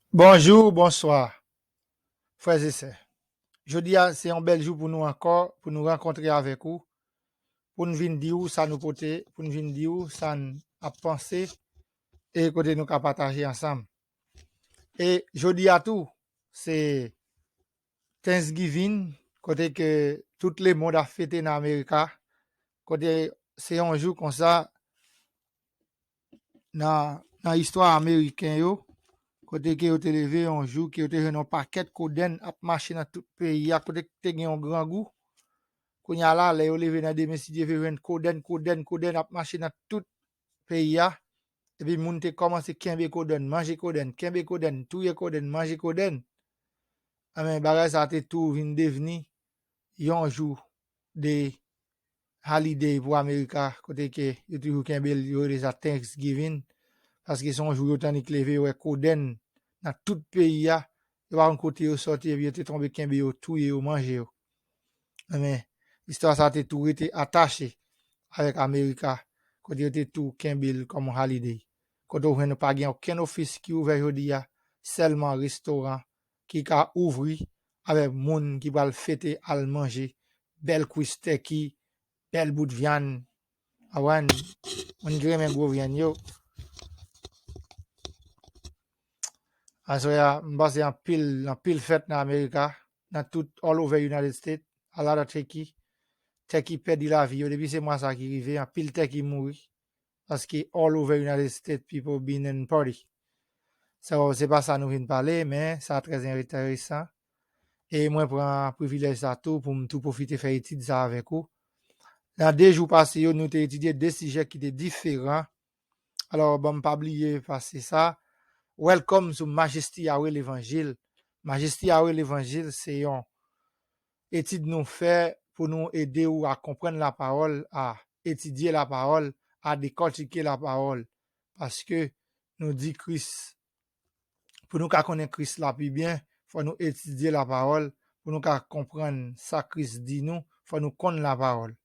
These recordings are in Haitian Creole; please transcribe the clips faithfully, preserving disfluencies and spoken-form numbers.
Bonjou, bonswa, frè e sè. Jodi a, se yon bèl jou pou nou ankò, pou nou rankontre avèk ou, pou n vin di ou sa nou pote, pou n vin di ou sa n ap panse, e kote nou ka pataje ansanm. E jodi a tou, se Thanksgiving, kote ke tout lemonn ap fete nan Amerika, kote se yon jou konsa, nan, nan istwa ameriken yo, kote ke yo te leve yon jou, ke yo te jwenn yon pakèt kodenn ap mache nan tout peyi a, kote te gen yon grangou. Kounye a la, lè yo leve nan demen, si Dye vle, jwenn kodenn, kodenn, kodenn ap mache nan tout peyi a. Epi moun te kòmanse kenbe kodenn, manje kodenn, kenbe kodenn, touye kodenn, manje kodenn. Anben, bagay sa te tou vin devni yon jou de holiday pou Amerika, kote ke yo toujou kenbe l, yo rele sa Thanksgiving, paske se yon jou yo t annik leve, yo wè kodenn nan tout peyi a, yo pa konn kote yo sòti, epi yo te tonbe kenbe yo, touye yo, manje yo. Anben, istwa sa te tou rete atache avèk Amerika, kote yo te tou kenbe l kòm yon holiday. Kote w jwenn pa gen okenn ofis ki ouvè jodi a, sèlman restoran ki ka ouvri avèk moun ki pral fete al manje bèl kwis tèki, bèl bout vyann. Awan, moun ki renmen gwo vyann yo. Aswè a, m pase anpil, anpil fèt nan Amerika, nan tout all over United States, a lot of turkey. Tèki pèdi lavi yo, depi se mwa sa ki rive, anpil tèki mouri. Paske all over United States, people been in party. So, se pa sa nou vin pale, men sa trè enteresan. E mwen pran privilèj sa tou pou m tou pwofite fè etid sa avèk ou. Nan de jou pase yo, nou te etidye de sijè ki te diferan. Alò, ban m pa bliye pase sa. Welcome sou Majesty Yahweh Levanjil. Majesty Yahweh Levanjil se yon etid nou fè pou nou ede ou a konprann lapawòl, a etidye lapawòl, a dekòtike lapawòl. Paske nou di Kris, pou nou ka konnen Kris la pi byen, fò nou etidye lapawòl, pou nou ka konprann sa Kris di nou, fò nou konn lapawòl.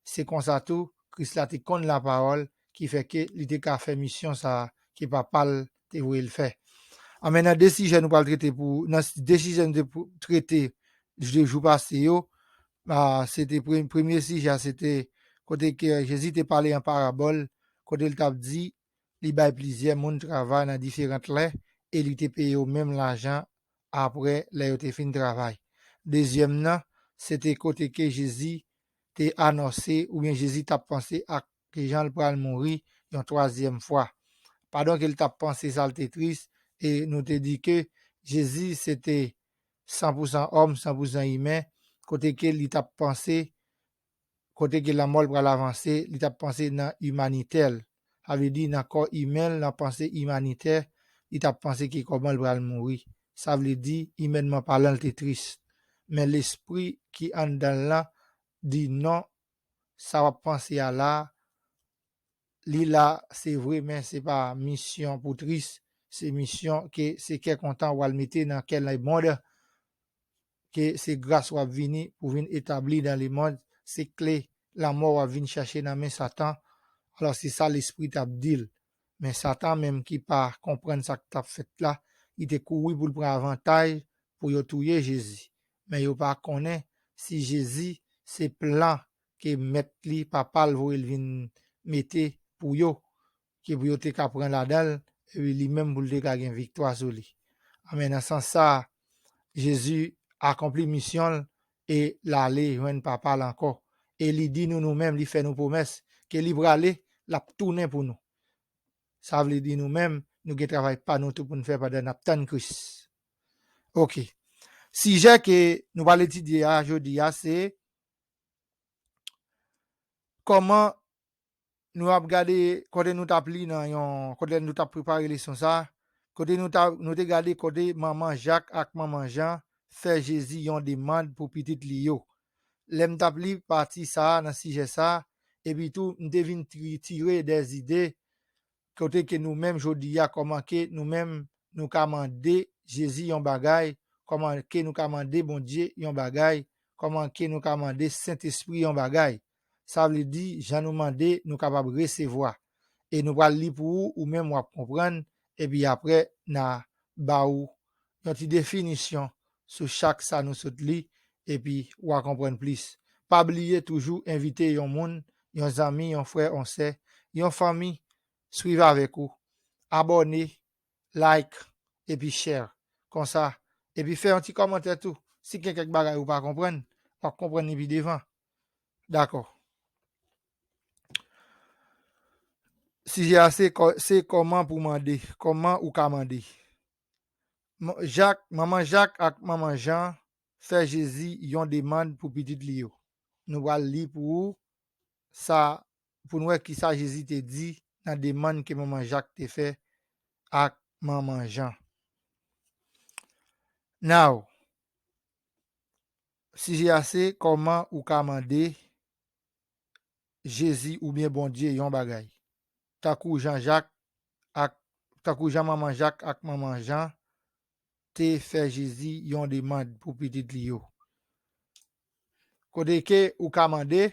Se konsa tou, Kris la te konn lapawòl, ki fè ke li te ka fè misyon sa a ke Papa l te voye l fè. Anben, nan de sijè nou pral trete pou, nan de sijè nou te pou trete de jou pase yo, a, se te pre-, premye sijè a, se te kote ke Jezi te pale an parabòl, kote l t ap di, li bay plizyè moun travay nan diferan lè, e li te peye yo menm lajan apre lè yo te fin travay. Dezyèm nan, se te kote ke Jezi te anonse, oubyen Jezi t ap panse ak ke jan l pral mouri yon twazyèm fwa. Pandan ke l t ap panse sa, l te tris, e nou te di ke Jezi se te san pou san òm, san pou san imen, kote ke li t ap panse, kote ke lanmò l pral avanse, li t ap panse nan imanitè l. Sa vle di nan kò imen l, nan panse imanitè, li t ap panse ke kòman l pral mouri. Sa vle di, imènman palan, l te tris. Men lespri ki anndan l lan di non, sa w ap panse a la, li la, se vre, men se pa misyon pou tris, se misyon ke se kè kontan w al mete nan kè lemonn, ke se gras w ap vini pou vin etabli nan lemonn, se kle lanmò w ap vin chache nan men Satan. Alò, se sa lespri t ap di l. Men Satan menm ki pa konprann sa k t ap fèt la, li te kouri pou l pran avantaj pou yo touye Jezi. Men yo pa konnen si Jezi se plan ke mèt li, papa l voye l vin mete pou yo, ke pou yo te ka pran ladan l, epi li menm pou l te ka gen viktwa sou li. Anben, nan sans sa a, Jezi akonpli misyon l e l ale jwenn papa l ankò. E li di nou, nou menm, li fè nou pwomès ke li prale, l ap tounen pou nou. Sa vle di nou menm, nou gen travay pa nou tou pou n fè pandan n ap tann Kris. Oke. Sijè ke nou pral etidye a jodi a se kòman nou ap gade, kote nou t ap li nan yon, kote nou t ap prepare leson sa, kote nou t ap, nou te gade kote manman Jak ak manman Jan fè Jezi yon demann pou pitit li yo. Lè m t ap li pati sa a nan sijè sa a, epi tou m te vin tri-, tire de zide kote ke nou menm jodi a, kòman ke nou menm nou ka mande Jezi yon bagay, kòman ke nou ka mande Bondye yon bagay, kòman ke nou ka mande Sentespri yon bagay. Sa vle di, jan nou mande, nou kapab resevwa. E nou pral li pou ou, ou menm w ap konprann, epi apre, n a ba ou yon ti definisyon sou chak sa nou sot li, epi w a konprann plis. Pa bliye toujou envite yon moun, yon zanmi, yon frè, yon sè, yon fanmi, swiv avèk ou, abòne, like, epi share. Konsa, epi fè yon ti kòmantè tou. Si gen kèk bagay ou pa konprann, w ap konprann li pi devan. Dakò. Sijè a se kò-, se kòman pou mande, kòman ou ka mande. M-, Jak, manman Jak ak manman Jan fè Jezi yon demann pou pitit li yo. Nou pral li pou ou sa, pou n wè kisa Jezi te di nan demann ke manman Jak te fè ak manman Jan. Now, sijè a se kòman ou ka mande Jezi oubyen Bondye yon bagay. Tankou Jan Jak ak, tankou jan manman Jak ak manman Jan te fè Jezi yon demann pou pitit li yo. Kote ke ou ka mande,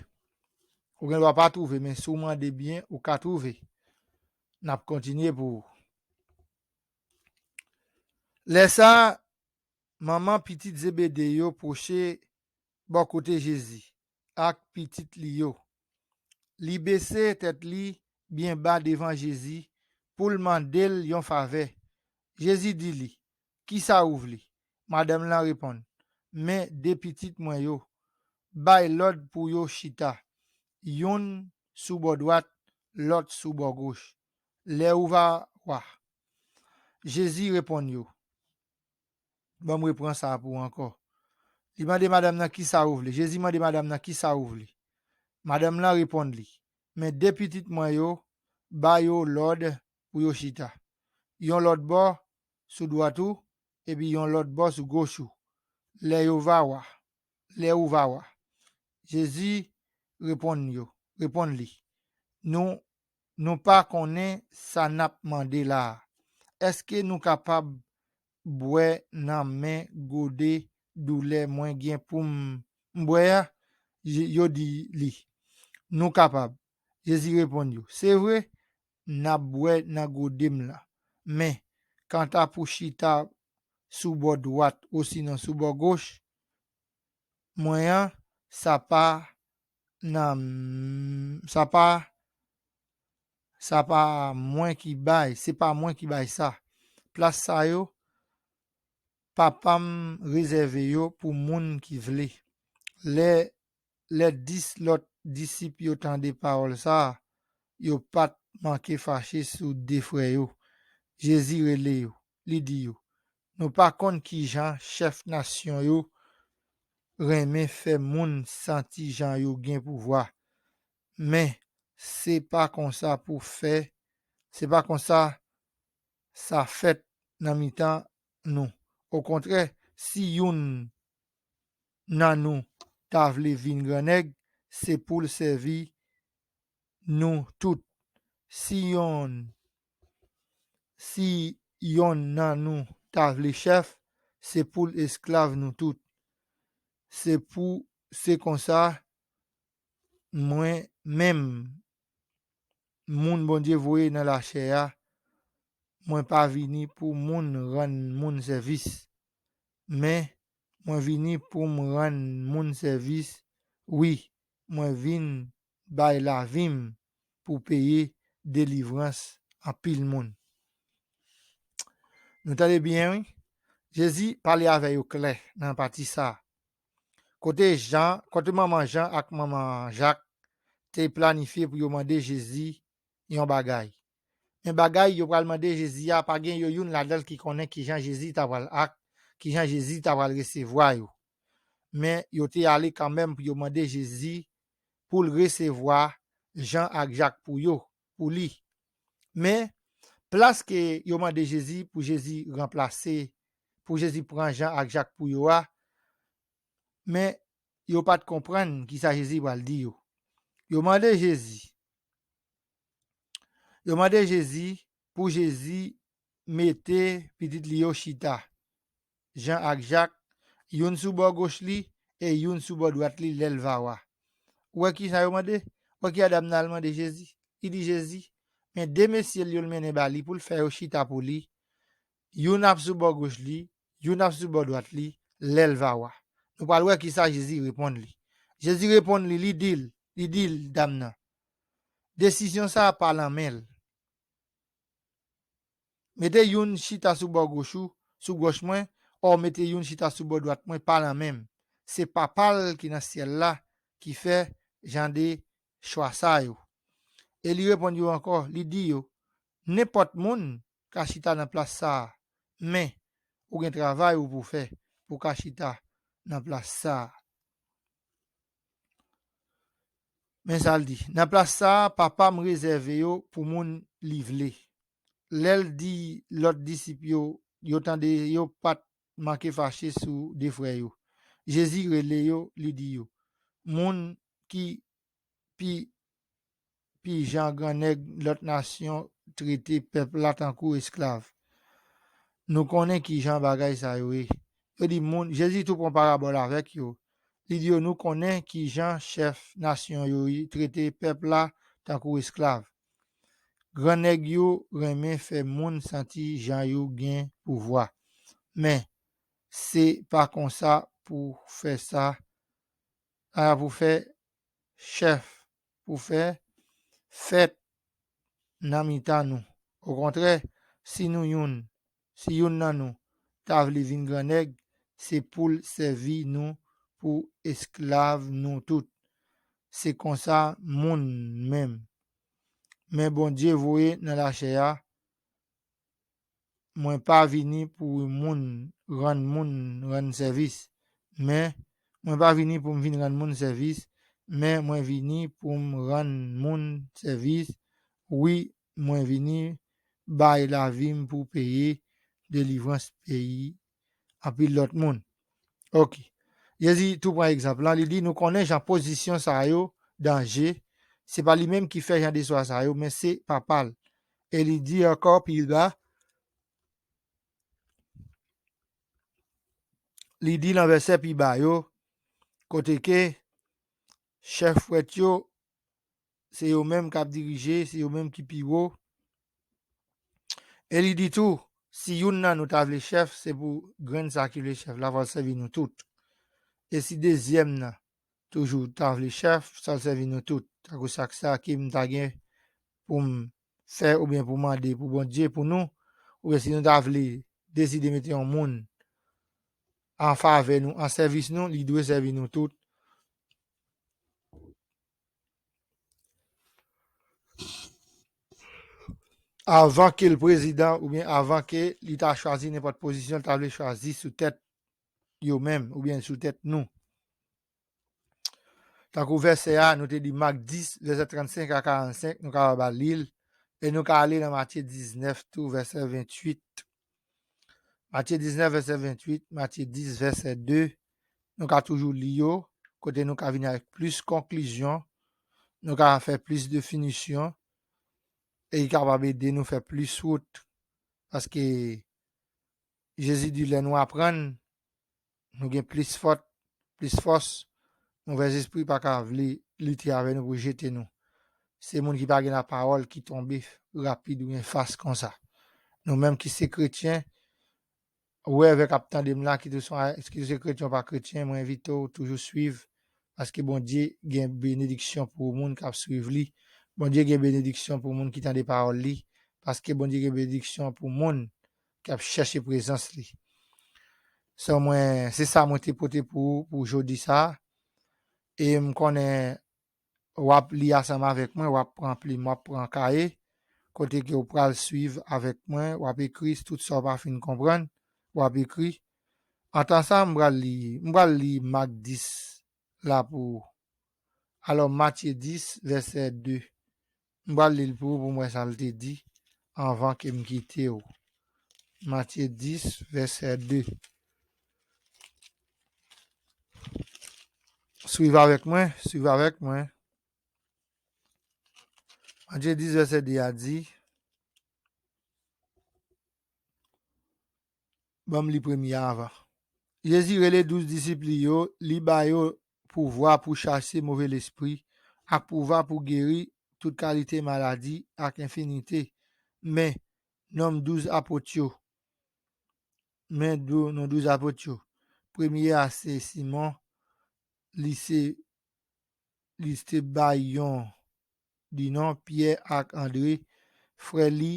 ou gen dwa pa twouve, men si w mande byen, ou ka twouve. N ap kontinye pou ou. Lè sa, manman pitit Zebede yo pwoche bò kote Jezi ak pitit li yo. Li bese tèt li byen ba devan Jezi pou l mande l yon favè. Jezi di li, "Kisa ou vle?" Madanm lan reponn, "Men de pitit mwen yo, bay lòd pou yo chita, youn sou bò dwat, lòt sou bò goch, lè ou va wa." Jezi reponn yo, Ban m repran sa pou ou ankò. Li mande madanm nan, "Kisa ou vle?" Jezi mande madanm nan, "Kisa ou vle?" Madanm lan reponn li, "Men de pitit mwen yo, ba yo lòd pou yo chita. Yon lòt bò sou dwat ou, epi yon lòt bò sou goch ou. Lè yo va wa, lè ou va wa." Jezi reponn yo, reponn li, "Nou, nou pa konnen sa n ap mande la a. Èske nou kapab bwè nan men gode doulè mwen gen pou m, m bwè a?" Yo di li, "Nou kapab." Jezi reponn yo, "Se vre, n ap bwè nan gode m lan. Men, kanta pou chita sou bò dwat osinon sou bò goch mwen an, sa pa nan, sa pa, sa pa mwen ki bay, se pa mwen ki bay sa. Plas sa yo, Papa m rezève yo pou moun ki vle." Lè, lè dis lòt disip yo tande pawòl sa a, yo pa t manke fache sou de frè yo. Jezi rele yo, li di yo, "Nou pa konn ki jan chèf nasyon yo renmen fè moun santi jan yo gen pouvwa. Men, se pa konsa pou fè, se pa konsa sa fèt nan mitan nou. Okontrè, si youn nan nou ta vle vin grannèg, se pou l sèvi nou tout. Si yonn, si yonn nan nou ta vle chèf, se pou l esklav nou tout. Se pou, se konsa, mwen menm, moun Bondye voye nan lachè a, mwen pa vini pou moun rann moun sèvis, men mwen vini pou m rann moun sèvis. Wi, mwen vin bay lavi m pou peye delivrans anpil moun." Nou tande byen, wi. Jezi pale avè yo klè nan pati sa a. Kote Jan, kote manman Jan ak manman Jak te planifye pou yo mande Jezi yon bagay. Men bagay yo pral mande Jezi a, pa gen yo youn ladan l ki konnen kijan Jezi ta pral ak, kijan Jezi ta pral resevwa yo. Men yo te ale kanmenm pou yo mande Jezi pou l resevwa Jan ak Jak pou yo, pou li. Men, plas ke yo mande Jezi pou Jezi ranplase, pou Jezi pran Jan ak Jak pou yo a, men yo pa t konprann kisa Jezi pral di yo. Yo mande Jezi, yo mande Jezi pou Jezi mete pitit li yo chita, Jan ak Jak, youn sou bò goch li e youn sou bò dwat li lè l va wa. Ou wè kisa yo mande? Ou wè ki madanm nan al mande Jezi? Li di Jezi, men de mesye l yo l mennen ba li pou l fè yo chita pou li, youn ap sou bò goch li, youn ap sou bò dwat li, lè l va wa. Nou pral wè kisa Jezi reponn li. Jezi reponn li, li di l, li di l, dam nan, desizyon sa a pa nan men l. Mete youn chita sou bò goch ou, sou goch mwen, o mete youn chita sou bò dwat mwen, pa nan men m. Se Papa l ki nan syèl la ki fè jan de chwa sa yo. E li reponn yo ankò, li di yo, nenpòt moun ka chita nan plas sa a, men ou gen travay ou pou fè pou w ka chita nan plas sa a. Men sa l di, nan plas sa a, Papa m rezève yo pou moun li vle. Lè l di lòt disip yo, yo tande, yo pa t manke fache sou de frè yo. Jezi rele yo, li di yo, moun ki pi, pi jan grannèg lòt nasyon trete pèp la tankou esklav. Nou konnen ki jan bagay sa yo ye. Yo di moun, Jezi tou pran parabòl avèk yo. Li di yo, nou konnen ki jan chèf nasyon yo ye trete pèp la tankou esklav. Grannèg yo renmen fè moun santi jan yo gen pouvwa. Men, se pa konsa pou fè sa, a pou fè chèf, pou fè fèt nan mitan nou. Okontrè, si nou youn, si youn nan nou ta vle vin grannèg, se pou l sèvi nou pou esklav nou tout. Se konsa moun menm. Men Bondye voye nan lachè a, mwen pa vini pou moun rann moun rann sèvis, men mwen pa vini pou m vin rann moun sèvis, men mwen vini pou m rann moun sèvis. Wi, mwen vini bay lavi m pou peye delivrans peyi anpil lòt moun. Ok. Jezi tou pran egzanp lan, li di nou konnen jan pozisyon sa yo danje, se pa li menm ki fè jan de chwa sa yo, men se Papa l. E li di ankò pi ba, li di nan vèsè pi ba yo, kote ke chèf prèt yo, se yo menm k ap dirije, se yo menm ki pi wo. E li di tou, si youn nan nou ta vle chèf, se pou grenn sa ki vle chèf la, fò l sèvi nou tout. E si dezyèm nan toujou ta vle chèf, sa l sèvi nou tout. Tankou sa k sa ke m ta gen pou m fè oubyen pou mande pou Bondye pou nou, oubyen si nou ta vle deside mete yon moun an favè nou, an sèvis nou, li dwe sèvi nou tout. Avan ke l prezidan oubyen avan ke li ta chwazi nenpòt pozisyon, l ta vle chwazi sou tèt yo menm oubyen sou tèt nou. Tankou vèsè a, nou te li Mak dis, vèsè trannsenk a karannsenk, nou kapab al li l, e nou ka ale nan Matye diznèf tou, vèsè venntuit. Matye diznèf, vèsè venntuit, Matye dis, vèsè de, nou ka toujou li yo, kote nou ka vin avèk plis konklizyon, nou ka fè plis definisyon, e ki kapab ede nou fè plis wout. Paske Jezi di, lè nou aprann, nou gen plis fòt, plis fòs, movèzespri pa ka vle lite avè nou pou jete nou. Se moun ki pa gen lapawòl ki tonbe rapid oubyen fas konsa. Nou menm ki se kretyen, ou wè avèk ap tande m la, kit ou se, kit ou se kretyen ou pa kretyen, mwen envite w toujou swiv, paske Bondye gen benediksyon pou moun k ap swiv li. Bondye gen benediksyon pou moun ki tande pawòl li, paske Bondye gen benediksyon pou moun k ap chèche prezans li. So, mwen, se sa mwen te pote pou ou pou jodi sa a. E m konnen w ap li ansanm avèk mwen, w ap pran plim, w ap pran kaye, kote ke w pral swiv avèk mwen, w ap ekri tout sa w pa fin konprann, w ap ekri. Antan sa, m pral li, m pral li Mak dis la pou ou. Alò, Matye dis, vèsè de. M pral li l pou ou, pou m wè sa l te di anvan ke m kite w. Matye dis, vèsè de. Swiv avèk mwen, swiv avèk mwen. Matye dis, vèsè de a di, ban m li premye a avan. Jezi rele douz disip li yo, li ba yo pouvwa pou chase move lespri, ak pouvwa pou geri tout kalite maladi ak enfimite. Men, nonm douz apot yo, men dou, non douz apot yo. Premye a se Simon, li se, li se bay yon di non, Pyè ak Andre, frè li,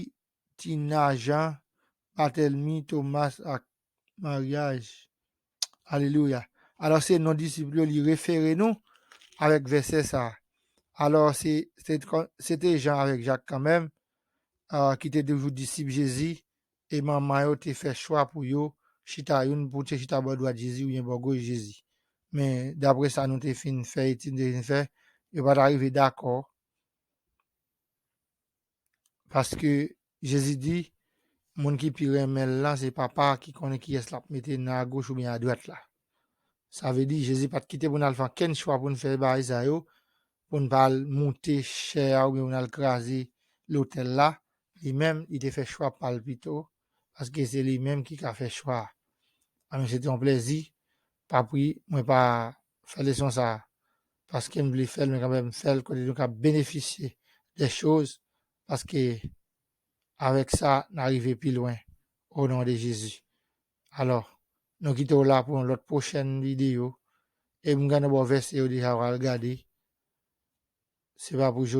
Tina, Jan, Batèlmi, Tomas ak Maryaj. Alelouya. Alò, se non disip yo, li refere nou avèk vèsè sa a. Alò, se, se, se te Jan avèk Jak kanmenm, ah, ki te toujou disip Jezi, e manman yo te fè chwa pou yo chita, youn pou te chita bò dwat Jezi oubyen bò goch Jezi. Men, daprè sa nou te fin fè, etid nou te fin fè, yo pa ta rive dakò. Paske Jezi di, moun ki pi renmen l lan, se Papa a ki konnen kiyès l ap mete nan agoch oubyen adwat la. Sa vle di, Jezi pa t kite pou n al fè okenn chwa pou n fè bagay sa yo, pou n pa al moute chè a oubyen pou n al kraze lotèl la. Li menm, li te fè chwa pa l pito, paske se li menm ki ka fè chwa a. Anben, se te yon plèzi. Pa pri, mwen pa fè leson sa a paske m vle fè l, men kanmenm m fè l kote nou ka benefisye de choz, paske avèk sa, n a rive pi lwen, o non de Jezi. Alò, nou kite w la pou yon lòt pwochèn videyo, e m gen yon bon vèsè yo deja w al gade, se pa pou jodi.